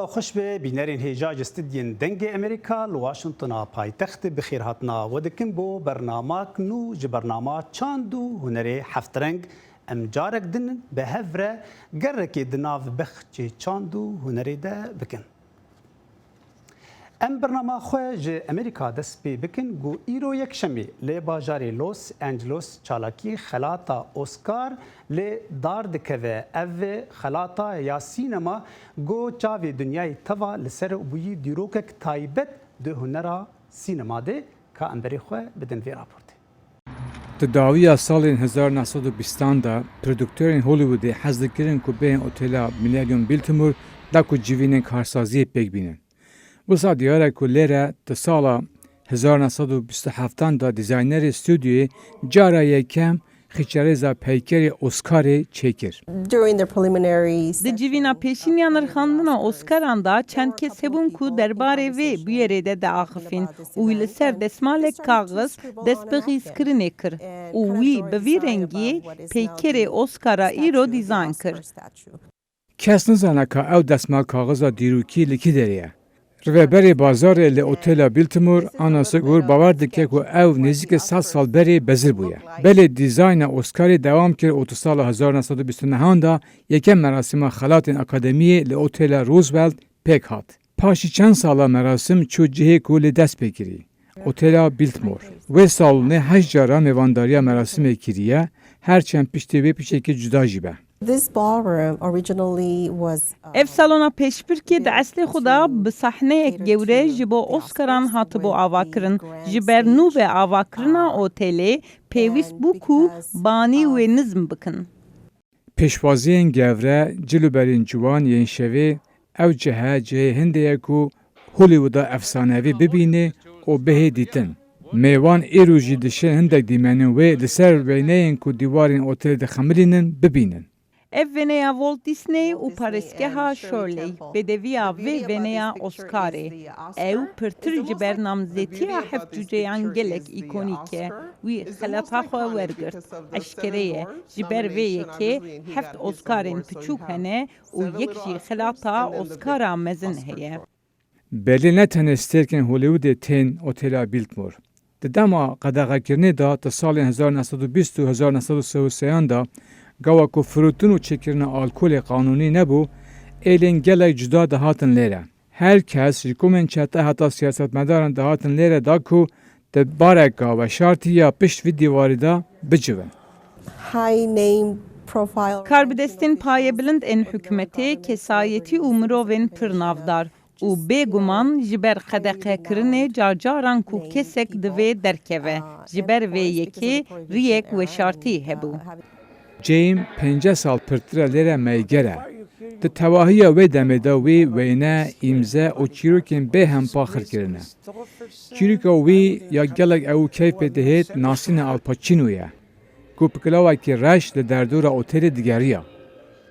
Roja xweş be bînerên hêja ji stûdyên Dengê Amerîka li Washingtona paytext bi xêr hatina we dikim bo bernamak nû ji bernama çand û hunerê heftreng em carek din bi hev re gerekê di nav bexçê çand û hunerê de bikin. Em bernama xwe ji Amerîka dest pê bikin ku îro Yekşemê li bajarê Los Angelos çalakî xelata Oscar li dar dikeve. Ev xelata ya sînema ku çavê dinyayê teva li ser bûyî dîrokek taybet di hunera sînema de ka em berê xwe bidin vê raportê. Di dawiya salên 1920 an de produktorên Hollywoodê hez dikirin ku bên otela Millennium Biltmore da ku civînên karsaziyê pêk bînin. Wisa diyar e ku lêre di sala 1927 an de dîzaynerê stûdyoyê cara yekem xîçerêza peykerê Oscarê çêkir. Di civîna pêşîn ya nirxandina Oscaran de çend kes hebûn ku derbarê vê bûyerê de diaxifîn û wî li ser destmalek kaxiz dest bi xîzkirinê kir û wî bi vî rengî peykerê Oscara îro dîzayn kir. Kes nizane ka ew destmal kaxiza dîrokî li kî derê ye. Rêveberê bazarê li Otela Biltmore, Anna Sigur bawer dike ku ew nêzîkî sed sal berê bezir bûye. Belê dîzayna Oscarê dewam kir û di sala 1929 an de yekem merasîma xelatên akademiyê li Otela Roosevelt pêk hat. Paşî çend sala merasim çû cihê ku lê dest pê kirî, Otela Biltmore. Wê salonê heşt caran mêvandariya merasimê kiriye, her çend piştî wê piçekî cuda jî be. Ev salona pêşbirkê di eslê xwe de bi sahneyek gewre ji bo Oscaran hatibû avakirin. Ji ber nû ve avakirina otelê pêwîst bû ku banî wê nizm bikin. Pêşwaziyên gewre, cil û berên ciwan yên şevê, ew cihe cihê hindê ye ku Hollywooda efsanevî bibînê û bihê dîtin. Mêwan îro jî dişên hindek dîmenên wê li ser wêneyên ku dîwarên otelê dixemilînin bibînin. Ev wêneya Walt Disney û parêzgeha Shirley, bêdeviya vê wêneya Oscarê. Ew pirtir ji ber namzetiya heft cuceyan gelek îkonîk e. Wî xelata xwe wergirt. Eşkere ye, ji ber vê yekê heft Oscarên piçûk hene û yek jî xelata Oscara mezin heye. Belê ne tenê stêrkên Hollywoodê tên Otela Biltmore. Di dema qedexekirinê de di salên 1920 û 1933 an de gawa ku firotin û çêkirina alkolê qanûnî nebû, êlên gelek cuda dihatin lêre. Her kes ji komên çete heta siyasetmedaran dihatin lêre da ku di bareka weşartî ya pişt vî dîwarî de bicivin. Karbidestên payebilind ên hikûmetê, kesayetî û mirovên pir navdar û bê guman ji ber qedexekirinê carcaran ku kesek divê derkeve, ji ber vê yekê riyek weşartî hebû. Cêm pênceh sal pirtir e lêre meyger e. Di tewahiya wê demê de wî wêne, îmze û çîrokên bê hempa xir kirine. Çîroka wî ya gelek ew keyf pê dihêt nasîna Al Pacino ye ku bi kilawekî reş li derdora otelê digeriya.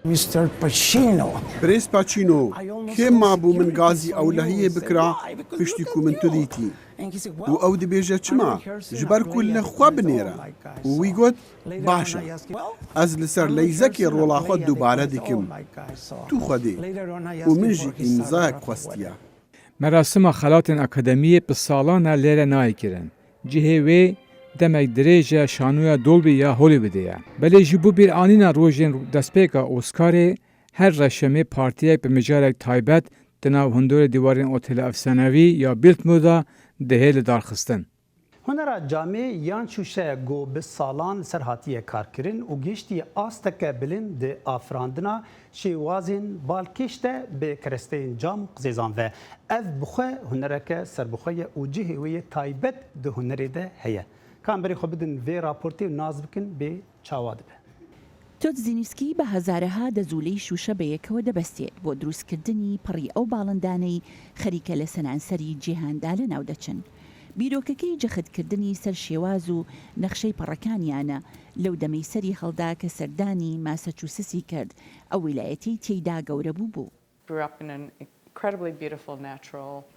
Mister Pacino. Birêz Pacino, kêm mabû min gazî ewlehiyê bikira piştî ku min tu dîtî. Û ew dibêje çima? Ji ber ku li xwe binêre. Û wî got, Baş e. Ez li ser leyzekê rola xwe dubare dikim. Tu Xwedê. Û min jî îmzayek xwestiye. Merasima xelatên akademiyê bi salan e lêre nayê kirin. Cihê wê demek dirêj e şanoya Dolby ya Hollywoodê ye. Belê ji bo bîranîna rojên destpêka Oscarê her reşemê partiyek bi mijarek taybet di nav hundurê dîwarên Otela Efsanewî ya Biltmore de dihê lidarxistin. Hunera camê yan şûşe ku bi salan li ser hatiye karkirin û gihiştiye asteke bilind di afirandina şêwazên balkêş de bi keresteyên cam û qizêzan ve. Ev bi xwe hunereke serbixwe ye û cihê wê yê taybet di hunerê de heye. Ka em berê xwe bidin vê raportê û nas bikin bê çawa dibe. تۆد زینیسکی بە هەزارەها دەزوولەی شووشە بەیەکەوە دەبەستێت بۆ دروستکردنی پەڕی ئەو باڵندانەی خەریکە لە سەرانسەری جیهاندا لەناودەچن. بیرۆکەکەی جەختکردنی سەر شێواز و نەخشەی پەڕەکانیانە لەو دەمەی سەری هەڵدا کە سەردانی ماسەچوسسی کرد، ئەو ویلایەتەی تێیدا گەورە بووبوو.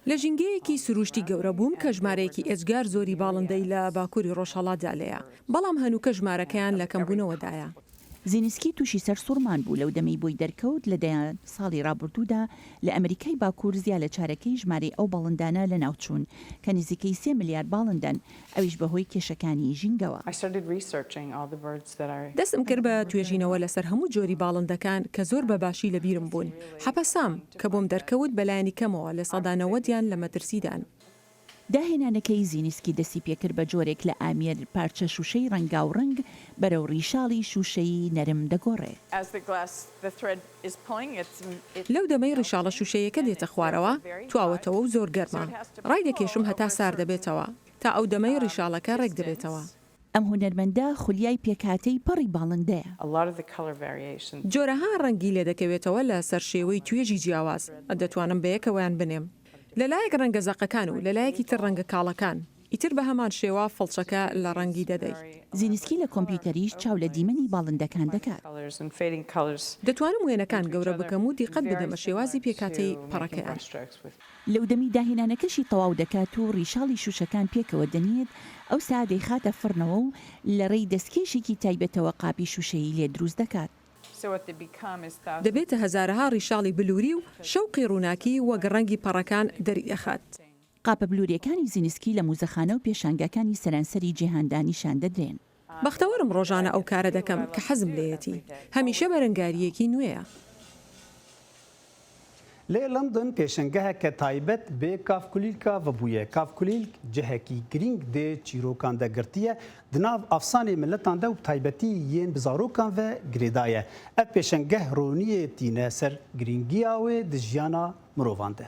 لە ژینگەیەکی سرووشتی گەورە بووم کە ژمارەیەکی ئێجگار زۆری باڵندەی لە باکووری ڕۆژهەڵاتدا لێیە، بەڵام هەنووکە ژمارەکەیان لە کەمبوونەوەدایە. زینسکی تووشی سەرسوڕمان بوو لەو دەمەی بۆی دەرکەوت لە دەیان ساڵی ڕابردوودا لە ئەمریکای باکوور زیا لە چارەکەی ژمارەی ئەو باڵندانە لەناوچوون کە نزیکەی سێ ملیار باڵندەن، ئەویش بەهۆی کێشەکانی ژینگەوە. دەستم کرد بە توێژینەوە لەسەر هەموو جۆری باڵندەکان کە زۆر بە باشی لەبیرم بوون. حەپەسام کە بۆم دەرکەوت بەلایەنی کەمەوە 90% یان لە مەترسیدان. داهێنانەکەی زینسکی دەستی پێکرد بە جۆرێک لە ئامێر پارچە شووشەی ڕەنگاو ڕەنگ بەرەو ڕیشاڵی شووشەیی نەرم دەگۆڕێ. لەو دەمەی ڕیشاڵە شووشەیەکە دێتە خوارەوە، تواوەتەوە و زۆر گەرمە. ڕایدەکێشم هەتا سارد دەبێتەوە، تا ئەو دەمەی ڕیشاڵەکە ڕێک دەبێتەوە. ئەم هونەرمەندە خولیای پێکهاتەی پەڕی باڵندەیە. جۆرەها ڕەنگی لێدەکەوێتەوە لە سەر شێوەی توێژی جیاواز، دەتوانم بەیەکەوەیان بنێم. لە لایەک ڕەنگە زەقەکان و لە لایەکی تر ڕەنگە کاڵەکان. ئیتر بە هەمان شێوە فڵچەکە لە ڕەنگی دەدەی. زینسکی لە کۆمپیوتەریش چاو لە دیمەنی باڵندەکان دەکات. دەتوانم وێنەکان گەورە بکەم و دیقەت بدەمە شێوازی پێکهاتەی پەڕەکەیان. لەو دەمی داهێنانەکەشی تەواو دەکات و ڕیشاڵی شوشەکان پێکەوە دەنێت، ئەوسا دەیخاتە فڕنەوە و لە ڕێی دەستکێشێکی تایبەتەوە قاپی شوشەیی لێ دروست دەکات. دەبێتە هەزارەها ڕیشاڵی بلوری و شەوقی ڕووناکی وەک ڕەنگی پەڕەکان دەریدەخات. قاپە بلوریەکانی زینسکی لە موزەخانە و پێشانگاکانی سەرانسەری جیهاندا نیشان دەدرێن. بەختەوەرم ڕۆژانە ئەو کارە دەکەم کە حەزم لێیەتی. هەمیشە بەرەنگارییەکی نوێیە. Li London pêşangeheke taybet bi kavkulîlka vebûye. Kavkulîlk cihekî girîng di çîrokan de girtiye, di nav afsanê miletan de û bi taybetî yên bi zarokan ve girêdaye. Ev pêşangeh roniyê tîne ser girîngiya wê di jiyana mirovan de.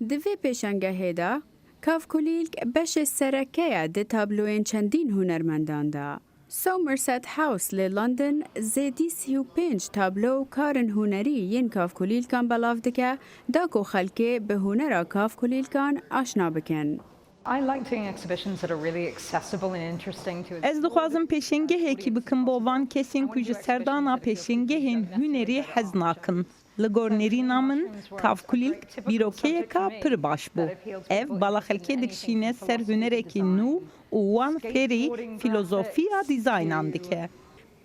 Di vê pêşangehê de kavkulîlk beşê sereke ye di tabloyên çendîn hunermendan de. Somerset House li London zêdî 35 tablo û karên hunerî yên kavkulîlkan belav dike da ku xelkê bi hunera kavkulîlkan aşna bikin. Ez dixwazim pêşengehekî bikim bo van kesên ku ji serdana pêşengehên hunerî hez nakin. Li gor nêrîna min, kavkulîlk bîrokeyeka pir baş bû. Ev bala xelkê dikişîne ser hunerekî nû û wan fêrî fîlozofiya dîzaynan dike.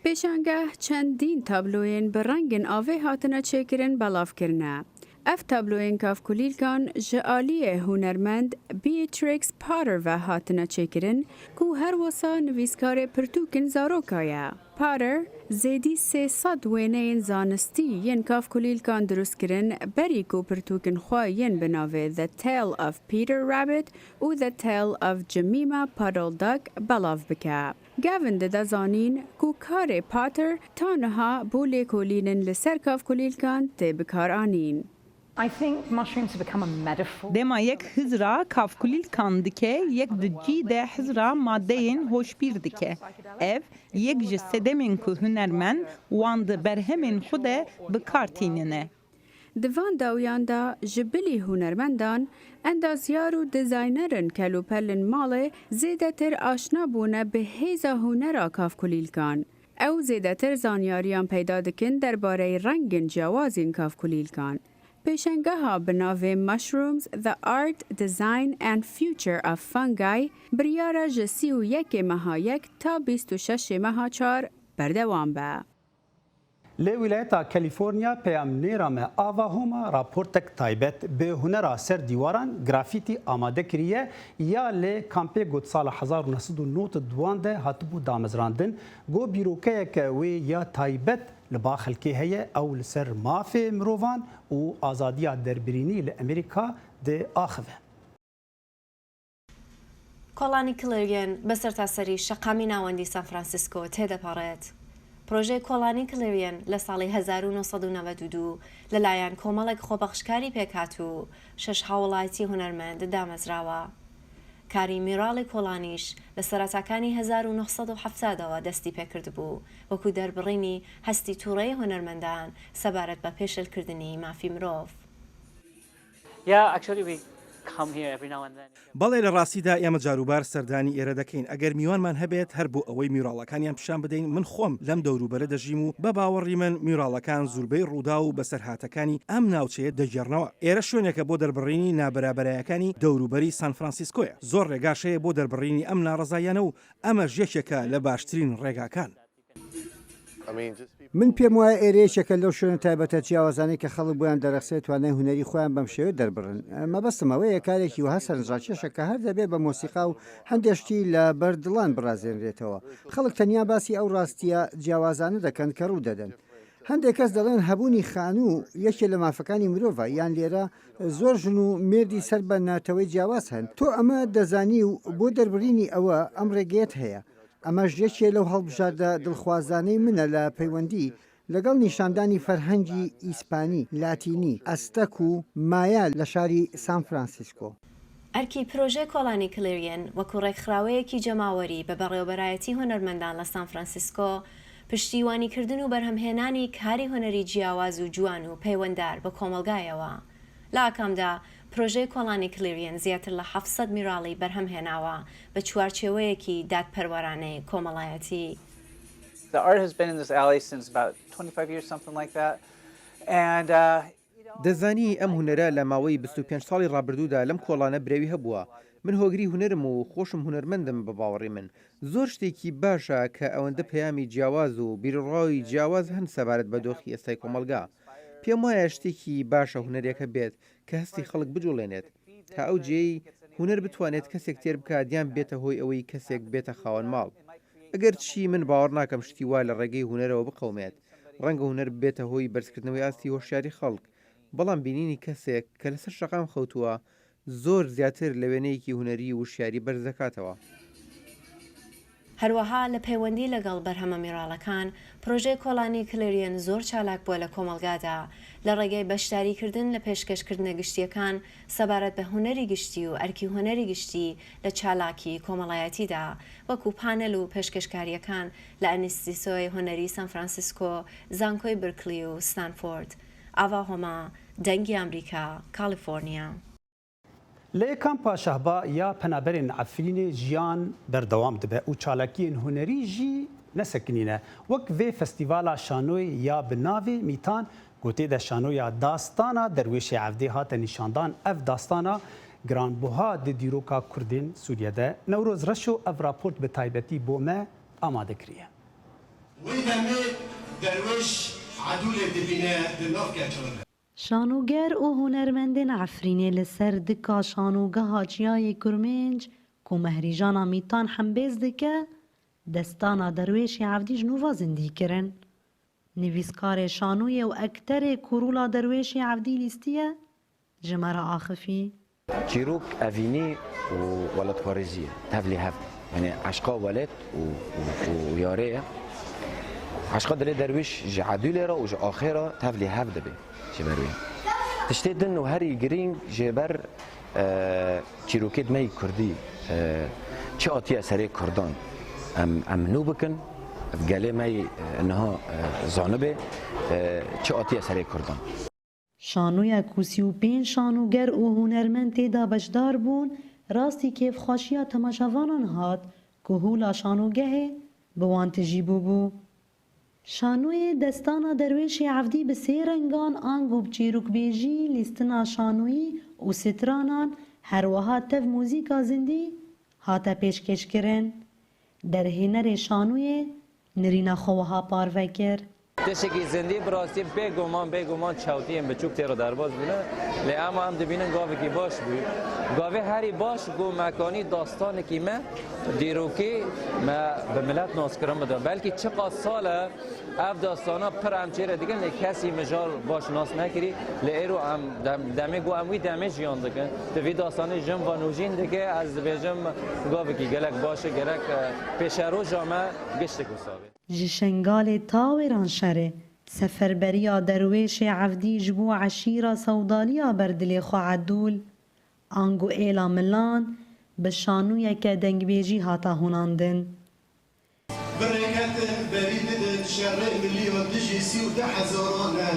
Pêşangeh çendîn tabloyên bi rengên avê hatine çêkirin belav kirine. Ev tabloyên kavkulîlkan ji aliyê hunermend Beatrix Potter ve hatine çêkirin ku her wisa nivîskarê pirtûkên zaroka ye. Potter zêdî 300 wêneyên zanistî yên kavkulîlkan dirust kirin berî ku pirtûkên xwe yên bi navê The Tale of Peter Rabbit û The Tale of Jemima Puddle Duck belav bike. Gavin dide zanîn ku karê Potter ta niha bo lêkolînên li ser kavkulîlkan tê bikaranîn. Dema yek hizra kavkulîlkan dike, yek di cî de hizra madeyên hoşbîr dike. Ev yek ji sedemên ku hunermend wan di berhemên xwe de bi kar tînin e. Di van dawiyan de ji bilî hunermendan, endazyar û dizaynerên kelûpelên malê zêdetir aşna bûne bi hêza hunera kavkulîlkan. Ew zêdetir zanyariyan peyda dikin derbareyê rengên ciyawazên kavkulîlkan. Pêşangeha bi navê Mushrooms, The Art, Design and Future of Fungi biryara ji 31 meha yek ta 26 meha çar berdewam be. Li wîlayeta Kalîforniya peyamnêra me Ava Homa raportek taybet bi hunera ser dîwaran grafîtî amade kiriye ya li kampê got sala 1992 de hatibû damezrandin got bîrokeyeke wê ya taybet li ba xelkê heye ew li ser mafê mirovan û azadiya derbirînî li Amerîka diaxive. کۆڵانی کلریەن بە سەرتاسەری شەقامی ناوەندی سان فرانسیسکۆ تێدەپەڕێت. پرۆژەی کۆڵانی کلریەن لە ساڵی 1992 لەلایەن کۆمەڵێک خۆبەخشکاری پێکهاتوو و شەش هاوڵاتی هونەرمەند دامەزراوە. کاری میراڵی کۆڵانیش لە سەرەتاکانی 1970ەوە دەستی پێکردبوو وەکو دەربڕینی هەستی تووڕەیی هونەرمەندان سەبارەت بە پێشێلکردنی مافی مرۆڤ. بەڵێ لە ڕاستیدا ئێمە جاروبار سەردانی ئێرە دەکەین ئەگەر میوانمان هەبێت هەر بۆ ئەوەی میوراڵەکانیان پیشان بدەین، من خۆم لەم دەوروبەرە دەژیم و بە باوەڕی من میوراڵەکان زوربەی ڕووداو و بەسەرهاتەکانی ئەم ناوچەیە دەگێڕنەوە. ئێرە شوێنێکە بۆ دەربڕینی نابەرابەرایەکانی دەوروبەری سان فرانسیسکۆیە. زۆر ڕێگاش هەیە بۆ دەربڕینی ئەم ناڕەزاییانە و ئەمەش یەکێکە لە باشترین ڕێگاکان. من پێم وایە ئێرە یەکێکە لەو شوێنە تایبەتە جیاوازانەی کە خەڵک بۆیان دەرەخسێت توانای هونەری خۆیان بەم شێوەیە دەربڕن. مەبەستم ئەوەیە کارێکی وەها سەرنجڕاکێشە کە هەر دەبێ بە مۆسیقا و هەندێ شتی لە بەر دڵان بڕازێنرێتەوە. خەڵک تەنیا باسی ئەو ڕاستییە جیاوازانە دەکەن کە ڕوو دەدەن. هەندێک کەس دەڵێن هەبوونی خانوو یەکێ لە مافەکانی مرۆڤە یان لێرە زۆر ژن و مێردی سەر بە نەتەوەی جیاواز هەن. تۆ ئەمە دەزانی و بۆ دەربڕینی ئەوە ئەم ڕێگەیەت هەیە. ئەمەش یەکێ لەو هەڵبژاردە دڵخوازانەی منە لە پەیوەندی لەگەڵ نیشاندانی فەرهەنگی ئیسپانی، لاتینی، ئەزتەک و مایا لە شاری سان فرانسیسکۆ. ئەرکی پرۆژەی کۆڵانی کلیریەن وەکو ڕێکخراوەیەکی جەماوەری بە بەڕێوەبەرایەتی هونەرمەندان لە سان فرانسیسکۆ، پشتیوانیکردن و بەرهەمهێنانی کاری هونەری جیاواز و جوان و پەیوەندار بە کۆمەڵگایەوە. لە ئاکامدا پرۆژەی کۆڵانی کلیریەن زیاتر لە 700 میوراڵی بەرهەم هێناوە بە چوارچێوەیەکی دادپەروەرانەی کۆمەڵایەتی. The art has been in this alley since about 25 years something like that and. دەزانی ئەم هونەرە لە ماوەی 25 ساڵی ڕابردوودا لەم کۆڵانە برەوی هەبووە، من هۆگری هونەرم و خۆشم هونەرمەندم بە باوەڕی من زۆر شتێکی باشە کە ئەوەندە پەیامی جیاواز و بیروڕای جیاواز هەن سەبارەت بە دۆخی ئێستای کۆمەڵگا. پێم وایە شتێکی باشە هونەرێک هەبێت کە هەستی خەڵک بجوڵێنێت تا ئەو جێیەی هونەر بتوانێت کەسێک تێر بکات یان ببێتە هۆی ئەوەی کەسێک ببێتە خاوەن ماڵ. ئەگەرچی من باوەڕ ناکەم شتی وا لە ڕێگەی هونەرەوە بقەومێت، ڕەنگە هونەر ببێتە هۆی بەرزکردنەوەی ئاستی هۆشیاری خەڵک، بەڵام بینینی کەسێک کە لەسەر شەقام خەوتووە زۆر زیاتر لە وێنەیەکی هونەری وشیاری بەرز دەکاتەوە. هەروەها لە پەیوەندی لەگەڵ بەرهەمە میوراڵەکان، پرۆژەی کۆڵانی کلریەن زۆر چالاک بووە لە کۆمەڵگادا لە ڕێگەی بەشداریکردن لە پێشکەشکردنە گشتییەکان سەبارەت بە هونەری گشتی و ئەرکی هونەری گشتی لە چالاکی کۆمەڵایەتیدا وەکو پانێل و پێشکەشکارییەکان لە ئەنیستیسۆی هونەری سان فرانسیسکۆ، زانکۆی برکلی و ستانفۆرد. ئاڤا هۆما، دەنگی ئامریکا، کالیفۆرنیا. لە کامپا شەهبا یا penaberên Efrînê jiyan berdewam dibe û çalakiyên hunerî jî nesekinîne. Wek vê festîvala şanoyê ya bi navê Mîtan ku tê de şanoya Dastana Derwêşê Evdê hate nîşandan, ev dastana giranbuha di dîroka Kurdên Sûriye de. Newroz Reşo ev raport bi taybetî bo me amade kiriye. Wê demê Derwêş Edûlê dibîne di nav keçan de. Şanoger û hunermendên Efrînê li ser dika şanogeha Çiyayê Kurmênc ku Mehrîjana Mîtan hembêz dike, destana Derwêşê Evdî ji nû ve zindî kirin. Nivîskarê şanoyê û ekterê ku rola Derwêşê Evdî lîstiye, ji me re axifî. Çîrok evînî û welatparêzî ye, tevlî hev yanî eşqa welêt û yarê ye. Eşqa dilê derwîş ji Edûlê re û ji axê re tevlî hev dibe ji ber wê. Tiştê din û herî girîng ji ber çîrokê me yê kurdî çi hatiye serê kurdan em em nû bikin, gelê me yê niha zanibe çi hatiye serê kurdan. Şanoya ku 35 şanoger û hunermend tê de beşdar bûn, rastî kêfxweşiya temaşevanan hat ku hola şanogehê bi wan tijî bûbû. Şanoyê Destana Derwêşê Evdî bi sê rengan ango bi çîrokbêjî, lîstina şanoyî û stranan her wiha tev muzîka zindî hate pêşkêşkirin. Derhênerê şanoyê nirîna xwe wiha parve kir. Tiştekî zindî bi rastî bêguman bêguman çewtiyên biçûk tê re derbas bûne lê ema em dibînin gavekî baş bû. Gavê herî baş ku mekanî dastanekî me dîrokî me bi milet naskirin bide. Belkî çiqas sal e ev dastana pir em çêre dikin lê kesî mijar baş nas nekirî lê îro em demê ku em wî demê jiyan dikin di vî dastanê jin va nûjîn dike ez dibêjim gavekî gelek baş e gerek pêşeroja me giştik wisa be. Ji Şengalê ta Wêranşerê, seferberiya Derwêşê Evdî ji bo eşîra Sewdaliya ber dilê xwe Edûl, ango êla Milan, bi şanûyeke dengbêjî hate hûnandin. Bi rêketin berî didin şerê milyon dijî 32 hezaran e.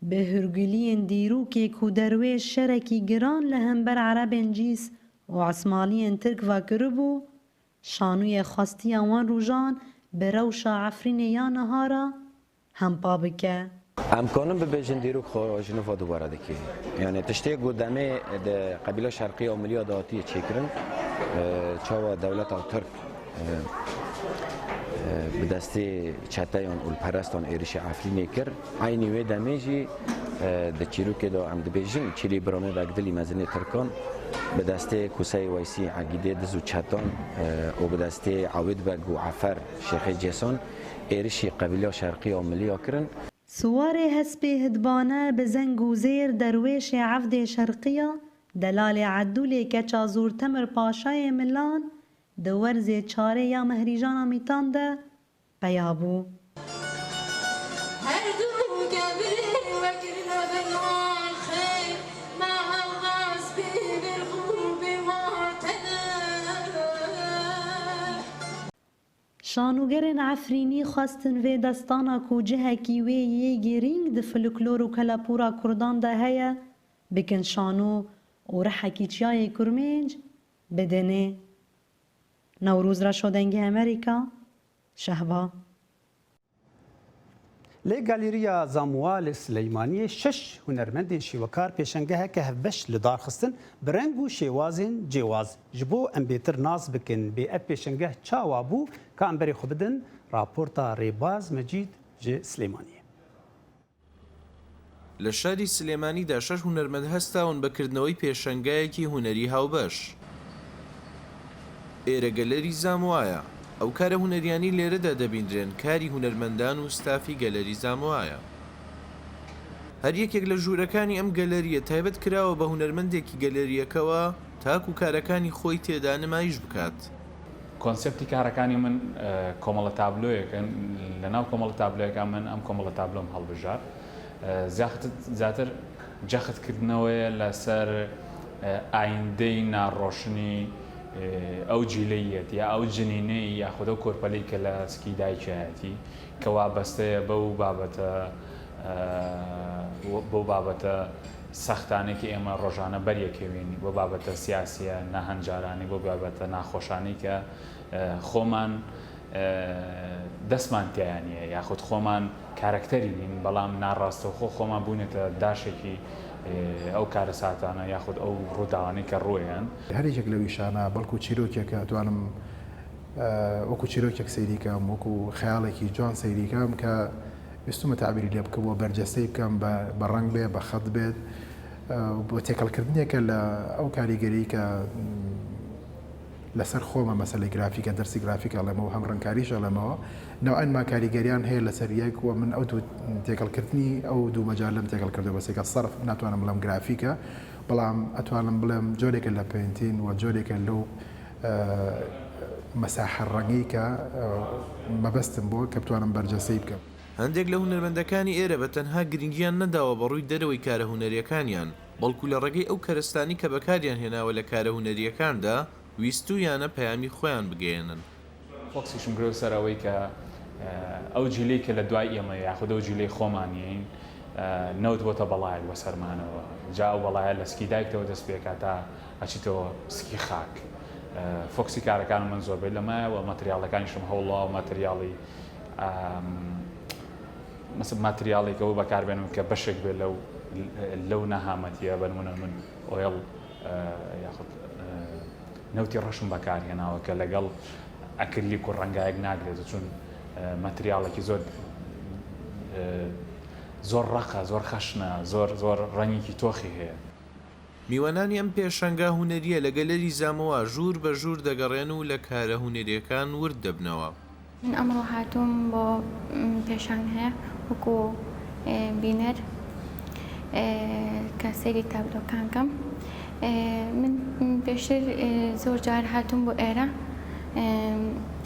Bi hûrguliyên dîrokê ku Derwêş şerekî giran li hember Erebên Cîs û Osmaniyên Tirk ve kiribû, şanûyê xwestiya wan rojan bi rewşa Efrînê ya niha re hempa bike. Em kanin bibêjin dîrok xwe ji nû ve dubare dike. Yanî tiştê ku demê di qebîla şerqî ya Miliya de hatiye çêkirin, çawa dewleta Tirk. bi destê çeteyan olperestan êrişê Efrînê kir. Eynî wê demê jî di çîrokê de em dibêjin Çîlî Biramê Begdilî mezinê Tirkan bi destê Koseyê Weysî Egîdê Diz û Çetan û bi destê Ewêd Beg û Efer Şêxê Cêsan êrişî qebîleya Şerqî ya Miliya kirin. Siwarê hespê hidbane bi zeng û zêr derwêşê evdê şerqiya delalê edûlê keça Zûrtemir Paşayê Milan di werzê çarê ya Mehrîjana Mîtan de peya bû. Her du kevirê we kirine bin axê me hewqas bê nirx û bê wate ne. Şanogerên Efrînî xwestin vê destana ku cihekî wê yê girîng di folklor û kelepûra Kurdan de heye, bikin şano û rihekî Çiyayê Kurmênc bidinê. Newroz Reşo Dengê Amerîka, Şehba. Li Galeriya Zamwa li Sileymaniyê şeş hunermendên şêwekar pêşengeheke hevbeş li dar xistin bi reng û şêwazên cêwaz. Ji bo em bêtir nas bikin bê ev pêşengeh çawa bû ka em berê xwe bidin raporta Rêbaz Mecîd ji Silêmaniyê. لە شاری سلێمانیدا شەش هونەرمەند هەستاون بە کردنەوەی پێشەنگایەکی هونەری هاوبەش. ئێرە گەلەری زاموایە. ئەو کارە هونەریانەی لێرەدا دەبیندرێن کاری هونەرمەندان و ستافی گەلەری زاموایە. هەر یەکێک لە ژوورەکانی ئەم گەلەرییە تایبەت کراوە بە هونەرمەندێکی گەلەرییەکەوە تاکو کارەکانی خۆی تێدا نمایش بکات. کۆنسێپتی کارەکانی من کۆمەڵە تابلۆیەکن، لەناو کۆمەڵە تابلۆیەکە من ئەم کۆمەڵە تابلۆم هەڵبژارد. زیاتر جەخت کردنەوەیە لەسەر ئایندەی ناڕۆشنی ئەو جیلەیەت یا ئەو جنینەی یاخود ئەو کۆرپەلەی کە لە سکی دایکیایەتی کە وابەستەیە بەو بابەتە بەو بابەتە سەختانەی کە ئێمە ڕۆژانە بەریەکەوین، بۆ بابەتە سیاسییە ناهەنجارانەی، بۆ بابەتە ناخۆشانەی کە خۆمان دەستمان تیایا نییە یاخود خۆمان کارەکتەری نین، بەڵام ناڕاستەوخۆ خۆمان بووینەتە داشێکی ئەو کارەساتانە یاخود ئەو ڕووداوانەی کە ڕوویان. هەر یەکێک لەو ئیشانە بەڵکو چیرۆکێکە ئەتوانم وەکو چیرۆکێک سەیری کەم، وەکو خەیاڵێکی جوان سەیری کەم کە ویستومە تەعبیری لێ بکەم و بەرجەستەی بکەم بە ڕەنگ بێ بە خەت بێت بۆ تێکەڵکردنێکە لە ئەو کاریگەری کە لەسەر خۆمە مەسەلەی گرافیکە دەرسی گرافیک ئەڵێمەوە هەم ڕەنگکاریش ئەڵێمەوە نەوعەن ما کاریگەریان هەیە لەسەر یەک و من ئەو دوو تێکەڵکردنی ئەو دوو مەجالەم تێکەڵ کردووە بەسێکە سەرف ناتوانم بڵێم گرافیکە بەڵام ئەتوانم بڵێم جۆرێکە لە painting و جۆرێکە لەو مەساحە ڕەنگەی کە مەبەستم بووە کە بتوانم بەرجەستەی بکەم. هەندێک لە هونەرمەندەکانی ئێرە بە تەنها گرنگیان نەداوە بە ڕووی دەرەوەی کارە هونەریەکانیان، بەڵکو لە ڕێگەی ئەو کەرەستانەی کە بەکاریان هێناوە لە کارە هونەریەکاندا ویستوویانە پەیامی خۆیان بگەیەنن. فۆکسیشم کردووە سەر ئەوەی کە ئەو جیلەی کە لە دوای ئێمەیە یاخود ئەو جیلەی خۆمانین نەوت بۆتە بەڵایەک بەسەرمانەوە جا ئەو بەڵایە لە سکی دایکتەوە دەست پێکات تا ئەچیتەوە سکی خاک. فۆکسی کارەکانم من زۆربەی لەمایە و ماتریاڵەکانیشم هەوڵاوە ماتریاڵی مەسە ماتریاڵێک ئەوە بەکاربێنم کە بەشێک بێ لەو لەو نەهامەتیە بەنمونە من oil یاخود نەوتی ڕەشم بەکارهێناوە کە لەگەڵ ئەکرلیک و ڕەنگایەک ناگرێت چون ماتریاڵێکی زۆر زۆر ڕەقە زۆر خەشنە زۆر زۆر ڕەنگێکی تۆخی هەیە. میوانانی ئەم پێشانگا هونەرییە لە گەلەری زامۆوا ژوور بە ژوور دەگەڕێن و لە کارە هونەرییەکان ورد دەبنەوە. من ئەمڕۆ هاتووم بۆ پێشانگهە وەکو بینەر کە سەیری تابلۆکان کەم. من پێشتر زۆر جار هاتووم بۆ ئێرە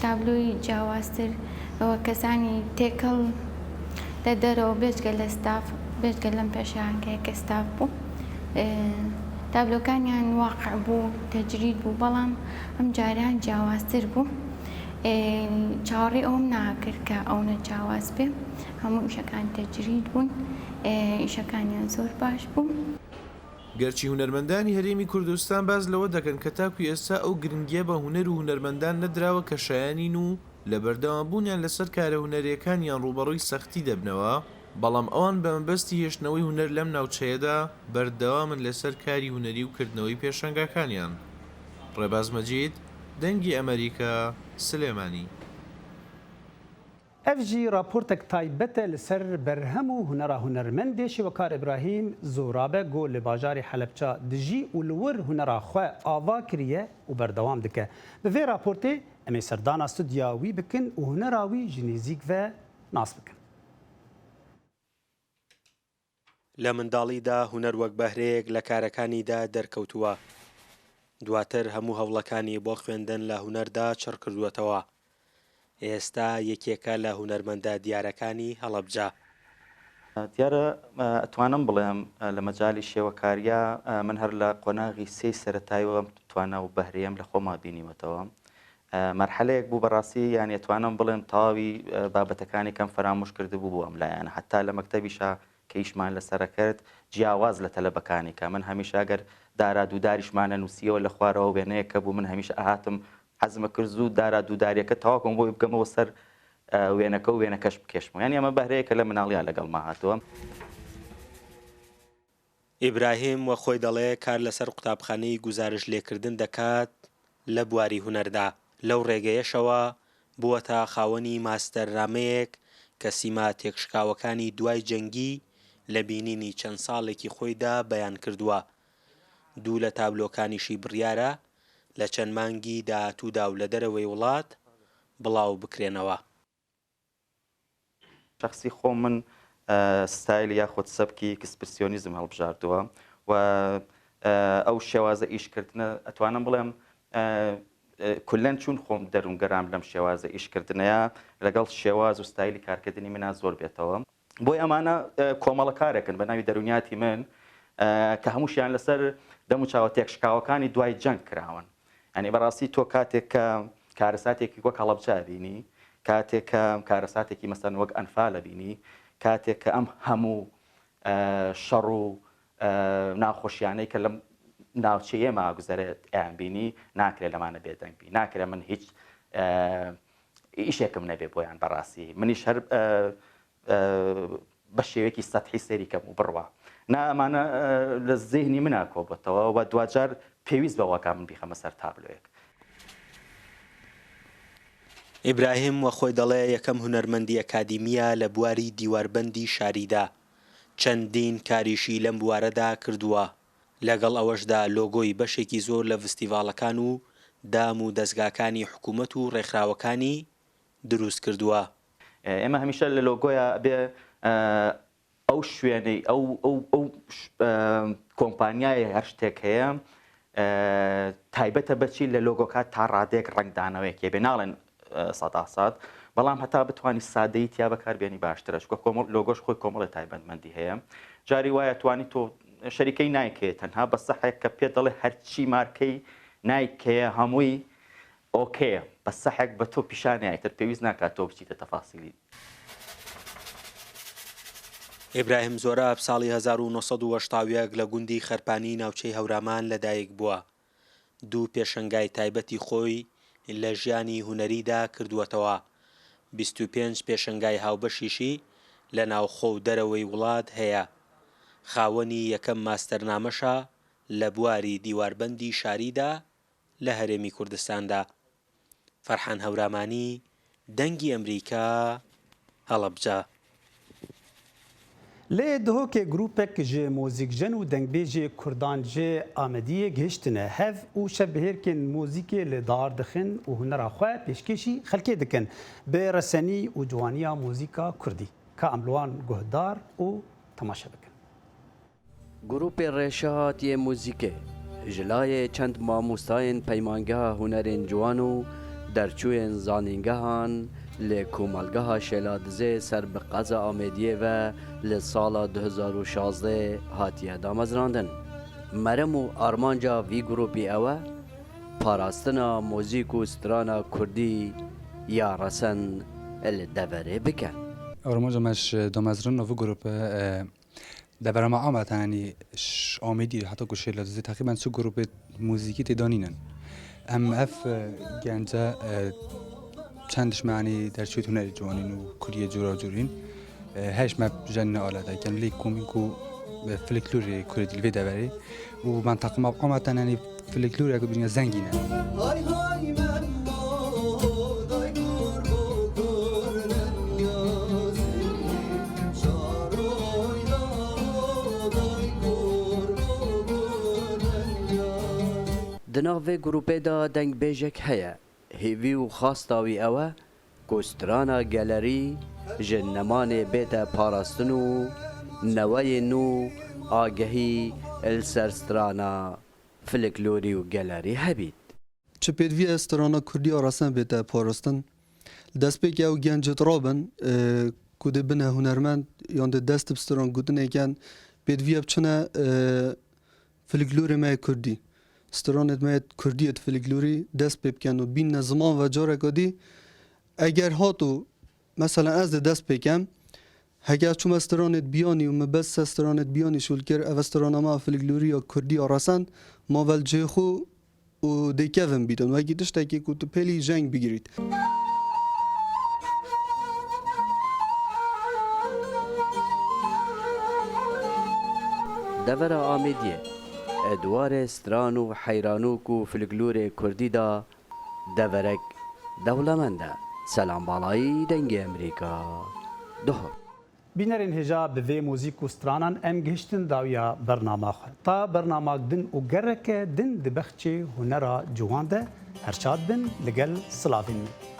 تابلۆی جیاوازتر و کەسانی تێکەڵ لە دەرەوە بێجگە لە ستاف بێجگە لەم پێشانگەیە کە ستاف بوو تابلۆکانیان واقع بوو تەجرید بوو بەڵام ئەم جاران جیاوازتر بوو چاوەڕێی ئەوەم ناکرد کە ئەونە جیاواز بێ هەموو ئیشەکان تەجرید بوون ئیشەکانیان زۆر باش بوو. گەرچی هونەرمەندانی هەرێمی کوردستان باس لەوە دەکەن کە تاکو ئێستا ئەو گرنگییە بە هونەر و هونەرمەندان نەدراوە کە شایەنین و لە بەردەوامبوونیان لەسەر کارە هونەرییەکانیان ڕووبەڕووی سەختی دەبنەوە، بەڵام ئەوان بە مەبەستی هێشتنەوەی هونەر لەم ناوچەیەدا بەردەوامن لەسەر کاری هونەری و کردنەوەی پێشانگاکانیان. ڕێباز مەجید، دەنگی ئەمەریکا، سلێمانی. Ev jî raportek taybet e li ser berhem û hunera hunermendê şêwekar Îbrahîm Zorabe ku li bajarê Helebça dijî û li wir hunera xwe ava kiriye û berdewam dike. Bi vê raportê em ê serdana studya wî bikin û hunera wî ji nêzîk ve nas bikin. لە منداڵیدا هونەر وەک بەهرەیەک لە کارەکانیدا دەرکەوتووە، دواتر هەموو هەوڵەکانی بۆ خوێندن لە هونەردا چڕکردووەتەوە، ئێستا یەکێکە لە هونەرمەندە دیارەکانی هەڵەبجە. دیارە ئەتوانم بڵێم لە مەجالی شێوەکارییا من هەر لە قۆناغی سێی سەرەتایەوە ئەم توانا و بەهرەیەم لە خۆما بینیوەتەوە. مەرحەلەیەک بوو بەڕاستی یانی ئەتوانم بڵێم تەواوی بابەتەکانی کەم فەرامۆش کردبوو بۆ ئەم لایەنە حەتا لە مەکتەبیشا کە ئیشمان لەسەر ئەکرد جیاواز لە تەلەبەکانی کە من هەمیشە ئەگەر دارا دووداریشمان ئەنووسیەوە لە خوارەوە وێنەیەک کە بوو من هەمیشە ئەهاتم حەزم ئەکرد زوو دارا دووداریەکە تەواو کەم بۆی بگەمەوە سەر وێنەکە و وێنەکەش بکێشمەوە یانی ئەمە بەهرەیەکە لە مناڵیا لەگەڵما هاتووە. ئیبراهیم وەک خۆی دەڵێ کار لەسەر قوتابخانەی گوزارشت لێکردن دەکات لە بواری هونەردا، لەو ڕێگەیەشەوە بووەتە خاوەنی ماستەرنامەیەک کە سیما تێکشکاوەکانی دوای جەنگی لە بینینی چەند ساڵێکی خۆیدا بەیان کردووە. دوو لە تابلۆکانیشی بڕیارە لە چەند مانگی داهاتوودا و لە دەرەوەی وڵات بڵاو بکرێنەوە. شەخسی خۆم من ستایل یاخود سەبکی ئیکسپرسیۆنیزم هەڵبژاردووە و ئەو شێوازە ئیشکردنە ئەتوانم بڵێم کولەن چون خۆم دەروونگەرام لەم شێوازە ئیشکردنەیە لەگەڵ شێواز و ستایلی کارکردنی منا زۆر بێتەوە بۆی ئەمانە کۆمەڵە کارێکن بە ناوی دەروونیاتی من کە هەمووشیان لەسەر دەم و چاوە تێکشکاوەکانی دوای جەنگ کراون یانی بەڕاستی تۆ کاتێک کە کارەساتێکی وەک هەڵەبجە ئەبینی، کاتێک کە کارەساتێکی مەسەلەن وەک ئەنفال ئەبینی، کاتێک کە ئەم هەموو شەڕ و ناخۆشیانەی کە لەم ناوچەی ئێمە ئەگوزەرێت ئەیانبینی، ناکرێت لەمانە بێدەنگ بی، ناکرێت من هیچ ئیشێکم نەبێ بۆیان بەڕاستی منیش هەر بە شێوەیەکی سەتحی سەیری کەم و بڕوا. نا ئەمانە لە زێهنی منا کۆبۆتەوە و دواجار پێویست بەوە کا من بیخەمە سەر تابلۆیەک. ئیبراهیم وە خۆی دەڵێ یەکەم هونەرمەندی ئەکادیمییە لە بواری دیواربەندی شاریدا، چەندین کاریشی لەم بوارەدا کردووە، لەگەڵ ئەوەشدا لۆگۆی بەشێکی زۆر لە ڤستیڤاڵەکان و دام و دەزگاکانی حکوومەت و ڕێکخراوەکانی دروست کردووە. ئێمە هەمیشە لە لۆگۆیا ئەبێ ئەو شوێنەی ئەو ئەو ئەو کۆمپانیای هەر شتێک هەیە تایبەتە بەچی لە لۆگۆکە تا ڕادێک ڕەنگدانەوەیەکی بێ ناڵێن سەدا سەد بەڵام هەتا بتانی سادەی تیا بەکاربێنی باشترە چونکە کۆمەڵ لۆگۆش خۆی کۆمەڵی تایبەتمەندی هەیە جاری وایە توانی تۆ شەریکەی نایکەیە تەنها بە سەحێک کە پێ دەڵێ هەرچی مارکەی نایکەیە هەمووی ئۆکەیە بەس سەحێک بە تۆ پیشان نایە ئیتر پێویست ناکات تۆ بچیتە تەفاسیلی. ئیبراهیم زۆراب ساڵی 1981 لە گوندی خەرپانی ناوچەی هەورامان لەدایک بووە. دوو پێشەنگای تایبەتی خۆی لە ژیانی هونەریدا کردووەتەوە. 25 پێشەنگای هاوبەشیشی لە ناوخۆ و دەرەوەی وڵات هەیە. خاوەنی یەکەم ماستەرنامەشە لە بواری دیواربەندی شاریدا لە هەرێمی کوردستاندا. فەرحان هەورامانی، دەنگی ئەمریکا، هەڵەبجە. Li Dihokê grûpek ji mozîkjen û dengbêjê Kurdan ji Amediyê gihiştine hev û şevbihêrkên mozîkê li dar dixin û hunera xwe pêşkêşî xelkê dikin bi resenî û ciwaniya mozîka Kurdî. Ka em li wan guhdar û temaşe bikin. Grûpê Rêşehat yê muzîkê ji layê çend mamostayên Peymangeha Hunerên Ciwan û derçûyên zanîngehan li Komelgeha Şêladizê ser bi qeza Amêdiyê ve li sala 2016 hatiye damezrandin. Merem û armanca vî grûpî ew e, parastina muzîk û strana kurdî ya resen li deverê bike. Armanca me ji damezrandina vî grûpê Devera me Amed yanî ji Amêdî heta ku Şêladizê teqrîben çi grûpê muzîkî tê danînin. Em ev gence çend ji me yanî derçûyê hunerê ciwanîn û kuliyê cûra cûrîn her ji me jenîna alete kem lê komîn ku filiklorê kurdî li vê deverê û menteqa me Amed yanî filiklorek bîne zengîn e. Di nav vê grûpê de dengbêjek heye, hêvî û xasta wî ew e ku strana gelerî ji nemanê bête parastin û neweyên nû agehî li ser strana filiklorî û gelerî hebît. Çi pêdivî ye strana kurdî ya resen bête parastin? Li destpêkê ew gencê dirabin ku dê bine hunermend yan dê dest bi stran gotinê ken, pêdivî ye biçine Filiklorê me yê kurdî. Stranên me yê kurdî yê di filiklorî dest pê bikin û bînine ziman ve careke dî eger hat û meselen ez dê dest pê kem heke ez çûme stranê biyanî û min bes se stranê biyanî şûl kir ev strana me a filiklorî ya kurdî ya resen ma ve li cihê xwe û dê kevin bîtin wekî tiştekî ku tu pêlî jeng bigirît. Devera Amêdiyê di warê stran û heyranok û filklorê kurdî de deverek dewlemend e. Selam Balayî, Dengê Emrîka, Duhok. Bînerên hêja bi vê muzîk û stranan em gihiştin dawiya bernama xwe. Ta bernamak din û gereke din di bexçê hunera ciwan de her şad bin li gel silavên min.